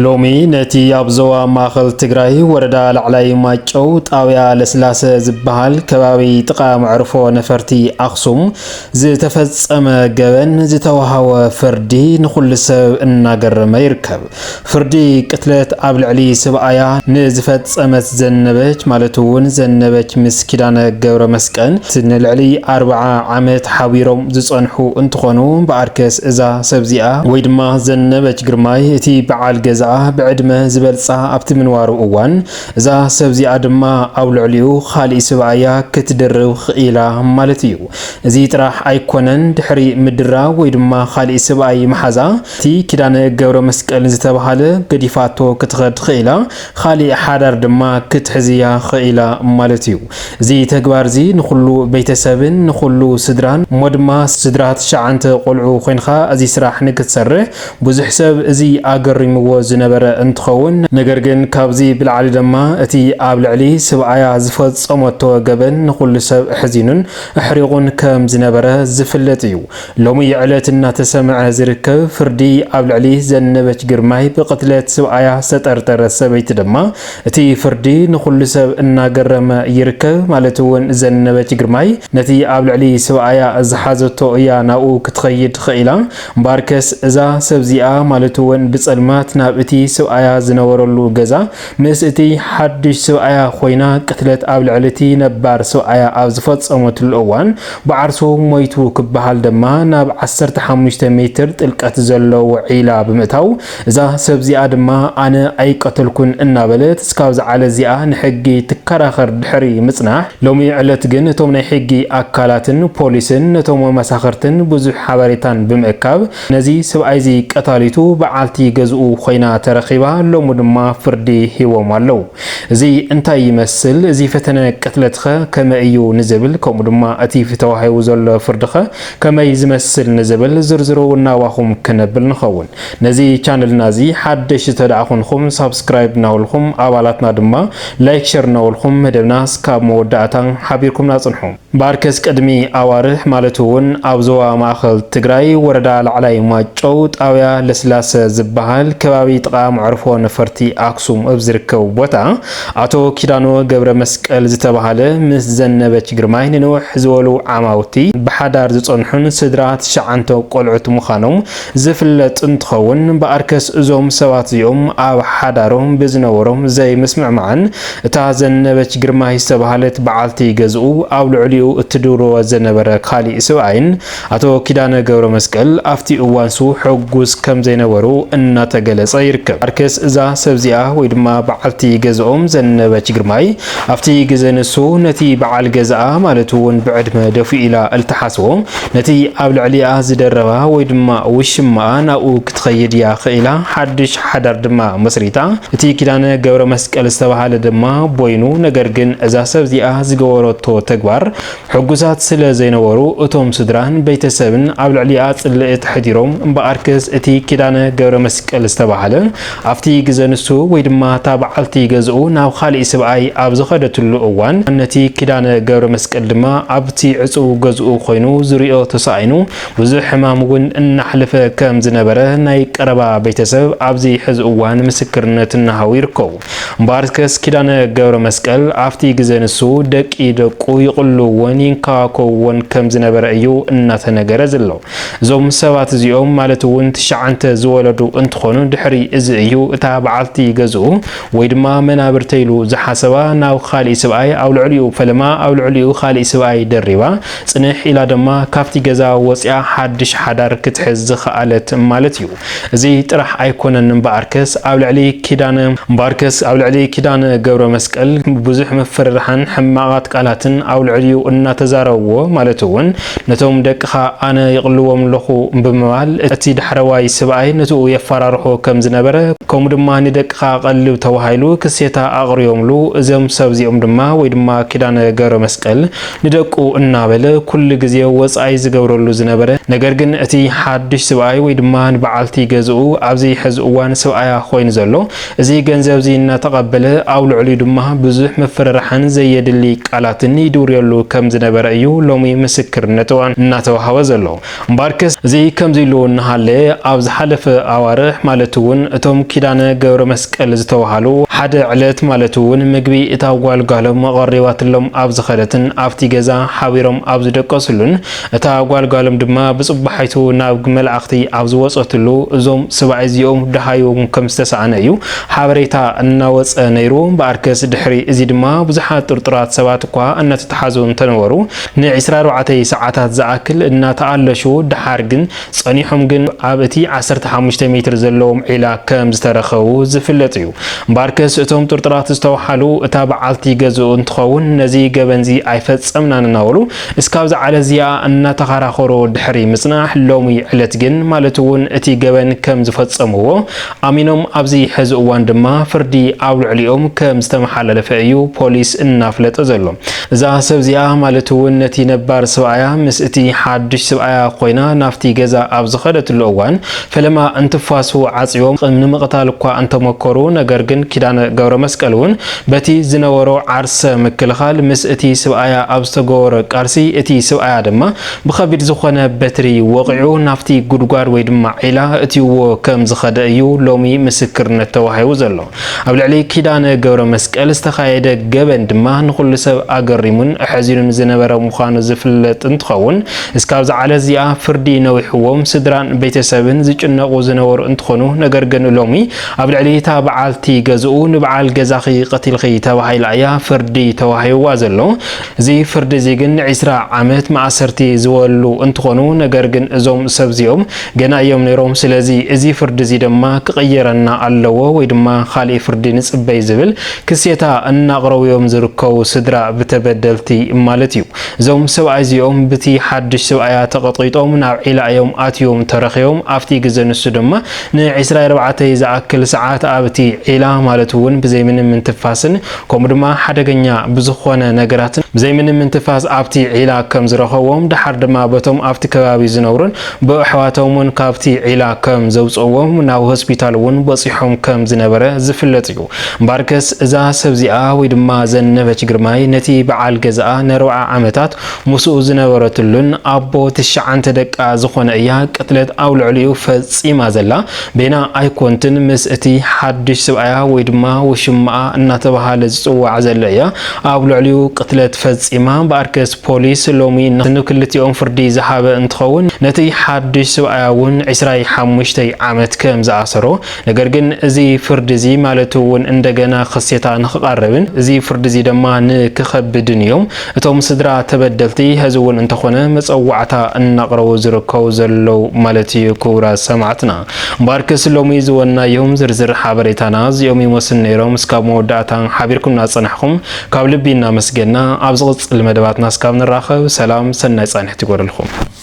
ሎሚ ነቲ ኣብ ዞባ ማእኸል ትግራይ ወረዳ ላዕላይ ማይጨው ጣብያ ለስላሰ ዝበሃል ከባቢ ጥቓ መዕርፎ ነፈርቲ ኣኽሱም ዝተፈጸመ ገበን ዝተወሃወ ፍርዲ ንኹሉ ሰብ እናገረመ ይርከብ። ፍርዲ ቅትለት ኣብ ልዕሊ ሰብኣያ ንዝፈጸመት ዘነበች ማለት እውን ዘነበች ምስ ኪዳነ ገብረ መስቀል ንልዕሊ ኣርብዓ ዓመት ሓቢሮም ዝጸንሑ እንትኾኑ፣ እምበኣርከስ እዛ ሰብዚኣ ወይ ድማ ዘነበች ግርማይ እቲ በዓል ገዛኣ ብዕድመ ዝበልጻ ኣብቲ ምንባሩ እዋን፣ እዛ ሰብዚኣ ድማ ኣብ ልዕሊኡ ካሊእ ሰብኣያ ክትድርብ ክኢላ ማለት እዩ። እዚ ጥራሕ ኣይኮነን፣ ድሕሪ ምድራብ ወይ ድማ ካሊእ ሰብኣይ መሓዛ፣ እቲ ኪዳነ ገብረ መስቀል ዝተባሃለ ገዲፋቶ ክትኸድ ክኢላ፣ ካሊእ ሓዳር ድማ ክትሕዝያ ክኢላ ማለት እዩ። እዚ ተግባር እዚ ንኹሉ ቤተሰብን ንኹሉ ስድራን፣ እሞ ድማ ስድራ ትሽዓንተ ቆልዑ ኮይንካ እዚ ስራሕ ንክትሰርሕ ብዙሕ ሰብ እዚ ኣገሪምዎ ዝነበረ እንትኸውን፣ ነገር ግን ካብዚ ብላዕሊ ድማ እቲ ኣብ ልዕሊ ስብኣያ ዝፈጸመቶ ገበን ንኹሉ ሰብ ኣሕዚኑን ኣሕሪቑን ከም ዝነበረ ዝፍለጥ እዩ። ሎሚ ዕለት እናተሰምዐ ዝርከብ ፍርዲ ኣብ ልዕሊ ዘነበች ግርማይ ብቕትለት ስብኣያ ዝተጠርጠረት ሰበይቲ ድማ እቲ ፍርዲ ንኹሉ ሰብ እናገረመ ይርከብ። ማለት እውን ዘነበች ግርማይ ነቲ ኣብ ልዕሊ ስብኣያ ዝሓዘቶ እያ ናብኡ ክትኸይድ ኽኢላ። እምበኣርከስ እዛ ሰብዚኣ ማለት እውን ብጸልማት ናብ እቲ ስብኣያ ዝነበረሉ ገዛ ምስ እቲ ሓድሽ ስብኣያ ኮይና ቅትለት ኣብ ልዕሊ እቲ ነባር ስብኣያ ኣብ ዝፈጸመትሉ እዋን ብዓርሱ ሞይቱ ክበሃል ድማ ናብ ዓሰርተ ሓሙሽተ ሜትር ጥልቀት ዘለዎ ዒላ ብምእታው፣ እዛ ሰብዚኣ ድማ ኣነ ኣይቀተልኩን እናበለት እስካብ ዝዓለ እዚኣ ንሕጊ ትከራኸር ድሕሪ ምጽናሕ፣ ሎሚ ዕለት ግን እቶም ናይ ሕጊ ኣካላትን ፖሊስን ነቶም መሳኽርትን ብዙሕ ሓበሬታን ብምእካብ ነዚ ሰብኣይ እዚ ቀታሊቱ በዓልቲ ገዝኡ ኮይና ተረኺባ፣ ሎሚ ድማ ፍርዲ ሂቦም ኣለዉ። እዚ እንታይ ይመስል? እዚ ፈተነ ቅትለትኸ ከመይ እዩ ንዝብል፣ ከምኡ ድማ እቲ ተዋሂቡ ዘሎ ፍርድኸ ከመይ ዝመስል ንዝብል ዝርዝሩ ናባኹም ክነብል ንኸውን። ነዚ ቻነልና እዚ ሓደሽቲ ተደኣ ኮንኹም ሳብስክራይብ እናበልኩም፣ ኣባላትና ድማ ላይክ ሸር እናበልኩም መደብና እስካብ መወዳእታ ሓቢርኩምና ጽንሑ። እምበኣርከስ ቅድሚ ኣዋርሕ ማለት እውን ኣብ ዞባ ማእኸል ትግራይ ወረዳ ላዕላይ ማይጨው ጣብያ ለስላሰ ዝበሃል ከባቢ ጥቓ መዕርፎ ነፈርቲ ኣክሱም ኣብ ዝርከብ ቦታ ኣቶ ኪዳነ ገብረ መስቀል ዝተባህለ ምስ ዘነበች ግርማይ ንንውሕ ዝበሉ ዓማውቲ ብሓዳር ዝጸንሑን ስድራ ትሽዓንተ ቆልዑት ምዃኖም ዝፍለጥ እንትኸውን፣ እምበኣርከስ እዞም ሰባት እዚኦም ኣብ ሓዳሮም ብዝነበሮም ዘይምስምዕማዕን እታ ዘነበች ግርማይ ዝተባህለት በዓልቲ ገዝኡ ኣብ ልዕሊኡ እትድርቦ ዝነበረ ካሊእ ሰብኣይን ኣቶ ኪዳነ ገብረ መስቀል ኣብቲ እዋንሱ ሕጉስ ከም ዘይነበሩ እናተገለጸ ይርከብ። እምበኣርከስ እዛ ሰብዚኣ ወይ ድማ በዓልቲ ገዝኦም ዘነበች ግርማይ ኣብቲ ግዘ ንሱ ነቲ በዓል ገዛኣ ማለት እውን ብዕድመ ደፊኡ ኢላ እልትሓስቦ ነቲ ኣብ ልዕሊኣ ዝደረባ ወይ ድማ ውሽማኣ ናብኡ ክትኸይድ እያ ኽኢላ፣ ሓድሽ ሓዳር ድማ መስሪታ። እቲ ኪዳነ ገብረ መስቀል ዝተባህለ ድማ ቦይኑ፣ ነገር ግን እዛ ሰብ እዚኣ ዝገበረቶ ተግባር ሕጉሳት ስለ ዘይነበሩ፣ እቶም ስድራን ቤተሰብን ኣብ ልዕሊኣ ጽልኢ ተሕዲሮም። እምበኣርከስ እቲ ኪዳነ ገብረ መስቀል ዝተባህለ ኣብቲ ግዘ ንሱ ወይ ድማ እታ በዓልቲ ገዝኡ ናብ ካሊእ ሰብኣይ ኣብ ዝኸደትሉ እዋን፣ ነቲ ኪዳነ ገብረ መስቀል ድማ ኣብቲ ዕጹው ገዝኡ ኮይኑ ዝሪኦ ተሳኢኑ ብዙሕ ሕማም እውን እናሕለፈ ከም ዝነበረ ናይ ቀረባ ቤተሰብ ኣብዚ ሕዚ እዋን ምስክርነት እናሃቡ ይርከቡ። እምበኣርከስ ኪዳነ ገብረ መስቀል ኣብቲ ግዘ ንሱ ደቂ ደቁ ይቕልውዎን ይንከባከብዎን ከም ዝነበረ እዩ እናተነገረ ዘሎ። እዞም ሰባት እዚኦም ማለት እውን ትሽዓንተ ዝወለዱ እንትኾኑ፣ ድሕሪ እዚ እዩ እታ በዓልቲ ገዝኡ ወይ ድማ መናብርተ ኢሉ ዝሓሰባ ናብ ካሊእ ሰብኣይ ኣብ ልዕሊኡ ፈለማ ኣብ ልዕሊኡ ካሊእ ሰብኣይ ደሪባ፣ ጽንሕ ኢላ ድማ ካብቲ ገዛ ወፂኣ ሓድሽ ሓዳር ክትሕዝ ዝኸኣለት ማለት እዩ። እዚ ጥራሕ ኣይኮነን እምበኣርከስ ኣብ ልዕሊ ኪዳነ እምበኣርከስ ኣብ ልዕሊ ኪዳነ ገብረ መስቀል ብዙሕ ምፍርራሕን ሕማቓት ቃላትን ኣብ ልዕሊኡ እናተዛረብዎ፣ ማለት እውን ነቶም ደቅኻ ኣነ ይቕልዎም ኣለኹ ብምባል እቲ ዳሕረዋይ ሰብኣይ ነትኡ የፈራርሖ ከም ዝነበረ፣ ከምኡ ድማ ንደቅኻ ቀልብ ተባሂሉ ክሴታ ኣቕሪቦምሉ። እዞም ሰብ እዚኦም ድማ ወይ ድማ ኪዳነ ገብረ መስቀል ንደቁ እናበለ ኩሉ ግዜ ወጻኢ ዝገብረሉ ዝነበረ፣ ነገር ግን እቲ ሓድሽ ሰብኣይ ወይ ድማ ንበዓልቲ ገዝኡ ኣብዚ ሕዚ እዋን ሰብኣያ ኮይኑ ዘሎ፣ እዚ ገንዘብ እዚ እናተቐበለ ኣብ ልዕሊኡ ድማ ብዙሕ ምፍርራሕን ዘየድሊ ቃላትን ይድውርየሉ ከም ዝነበረ እዩ ሎሚ ምስክርነት እዋን እናተዋሃበ ዘሎ። እምበኣርከስ እዚ ከምዚ ኢሉ እናሃለ፣ ኣብ ዝሓለፈ ኣዋርሕ ማለት እውን እቶም ኪዳነ ገብረ መስቀል ዝተባሃሉ ሓደ ዕለት ማለት እውን ምግቢ እታ ጓል ጓሎም ቀሪባትሎም ኣብ ዝኸደትን ኣብቲ ገዛ ሓቢሮም ኣብ ዝደቀሱሉን እታ ጓል ጓሎም ድማ ብጽባሒቱ ናብ መላእኽቲ ኣብ ዝወጸትሉ እዞም ሰብኣይ እዚኦም ደሃዮም ከም ዝተሰኣነ እዩ ሓበሬታ እናወጸ ነይሩ። እምበኣርከስ ድሕሪ እዚ ድማ ብዙሓት ጥርጡራት ሰባት እኳ እናተተሓዙ እንተነበሩ፣ ን24 ሰዓታት ዝኣክል እናተኣለሹ፣ ደሓር ግን ጸኒሖም ግን ኣብ እቲ 15 ሜትር ዘለዎም ዒላ ከም ዝተረኸቡ ዝፍለጥ እዩ። እምበኣርከስ እቶም ጥርጡራት ዝተባሃሉ እታ በዓልቲ ገዝኡ እንትኸውን፣ ነዚ ገበንዚ ኣይፈጸምናን እናበሉ እስካብ ዝዓለ እዚኣ እናተኸራኸሩ ድሕሪ ምጽናሕ፣ ሎሚ ዕለት ግን ማለት እውን እቲ ገበን ከም ዝፈጸምዎ ኣሚኖም፣ ኣብዚ ሕዚ እዋን ድማ ፍርዲ ኣብ ልዕሊኦም ከም ዝተመሓላለፈ እዩ ፖሊስ እናፍለጠ ዘሎ። እዛ ሰብ እዚኣ ማለት እውን ነቲ ነባር ሰብኣያ ምስ እቲ ሓድሽ ሰብኣያ ኮይና ናብቲ ገዛ ኣብ ዝኸደትሉ እዋን፣ ፈለማ እንትፋሱ ዓጽዮም ንምቕታል እኳ እንተመከሩ፣ ነገር ግን ኪዳነ ገብረ መስቀል እውን በቲ ዝነበሮ ዓርሰ ምክልኻል ምስ እቲ ሰብኣያ ኣብ ዝተገበረ ቃልሲ፣ እቲ ሰብኣያ ድማ ብኸቢድ ዝኾነ በትሪ ወቒዑ ናብቲ ጉድጓድ ወይ ድማ ዒላ እትይዎ ከም ዝኸደ እዩ ሎሚ ምስክርነት ተዋሂቡ ዘሎ። ኣብ ልዕሊ ኪዳነ ገብረ መስቀል ዝተኻየደ ገበን ድማ ንኹሉ ሰብ ኣገሪሙን ኣሕዚኑን ዝነበረ ምዃኑ ዝፍለጥ እንትኸውን፣ እስካብ ዝዓለ እዚኣ ፍርዲ ነዊሕዎም ስድራን ቤተሰብን ዝጭነቑ ዝነበሩ እንትኾኑ፣ ነገር ግን ሎሚ ኣብ ልዕሊ እታ በዓልቲ ገዝኡ ንበዓል ገዛኺ ቀቲልኺ ተባሂላ እያ ፍርዲ ተዋሂብዋ ዘሎ። እዚ ፍርዲ እዚ ግን ን20 ዓመት ማእሰርቲ ዝወሉ እንትኾኑ፣ ነገር ግን እዞም ሰብ እዚኦም ገና እዮም ነይሮም። ስለዚ እዚ ፍርዲ እዚ ድማ ክቕየረና ኣለዎ ወይ ድማ ካሊእ ፍርዲ ንጽበይ ዝብል ክሴታ እናቕረቡ እዮም ዝርከቡ ስድራ ብተበደልቲ ማለት እዩ። እዞም ሰብኣይ እዚኦም ብቲ ሓድሽ ሰብኣያ ተቐጥቂጦም ናብ ዒላ እዮም ኣትዮም ተረኺቦም። ኣብቲ ግዜ ንሱ ድማ ን24 ዝኣክል ሰዓት ኣብቲ ዒላ ማለት እውን ብዘይ ምንም ምንትፋስን ከምኡ ድማ ሓደገኛ ብዝኾነ ነገራትን ብዘይ ምንም ምንትፋስ ኣብቲ ዒላ ከም ዝረኸቦም፣ ደሓር ድማ በቶም ኣብቲ ከባቢ ዝነብሩን ብኣሕዋቶም እውን ካብቲ ዒላ ከም ዘውፅእዎም ናብ ሆስፒታል እውን በፂሖም ከም ዝነበረ ዝፍለጥ እዩ። እምበኣርከስ እዛ ሰብ እዚኣ ወይ ድማ ዘነበች ግርማይ ነቲ በዓል ገዛኣ ነርብዓ ዓመታት ምስኡ ዝነበረትሉን ኣቦ ትሽዓንተ ደቃ ዝኾነ እያ ቅትለት ኣብ ልዕሊኡ ፈጺማ ዘላ። ቤና ኣይኮንትን ምስ እቲ ሓድሽ ሰብኣያ ወይ ድማ ውሽማኣ እናተባሃለ ዝጽዋዕ ዘሎ እያ ኣብ ልዕሊኡ ቅትለት ፈጺማ። እምበኣርከስ ፖሊስ ሎሚ ንክልቲኦም ፍርዲ ዝሃበ እንትኸውን፣ ነቲ ሓድሽ ሰብኣያ እውን ዕስራን ሓሙሽተን ዓመት ከም ዝኣሰሮ፣ ነገር ግን እዚ ፍርዲ እዚ ማለት እውን እንደገና ክሴታ ንክቐርብን እዚ ፍርዲ እዚ ድማ ንክኸብድን እዮም እቶም ስድራ ተበደልቲ ሕዚ እውን እንተኾነ መጸዋዕታ እናቕረቡ ዝርከቡ ዘለዉ ማለት እዩ። ክቡራት ሰማዕትና፣ እምበኣርከስ ሎሚ ዝወናዮም ዝርዝር ሓበሬታና እዚኦም ይመስል ነይሮም። እስካብ መወዳእታ ሓቢርኩምና ዝጸናሕኩም ካብ ልቢ እናመስገና፣ ኣብ ዝቕጽል መደባትና እስካብ ንራኸብ ሰላም ሰናይ ጻንሕቲ ይጎደልኩም።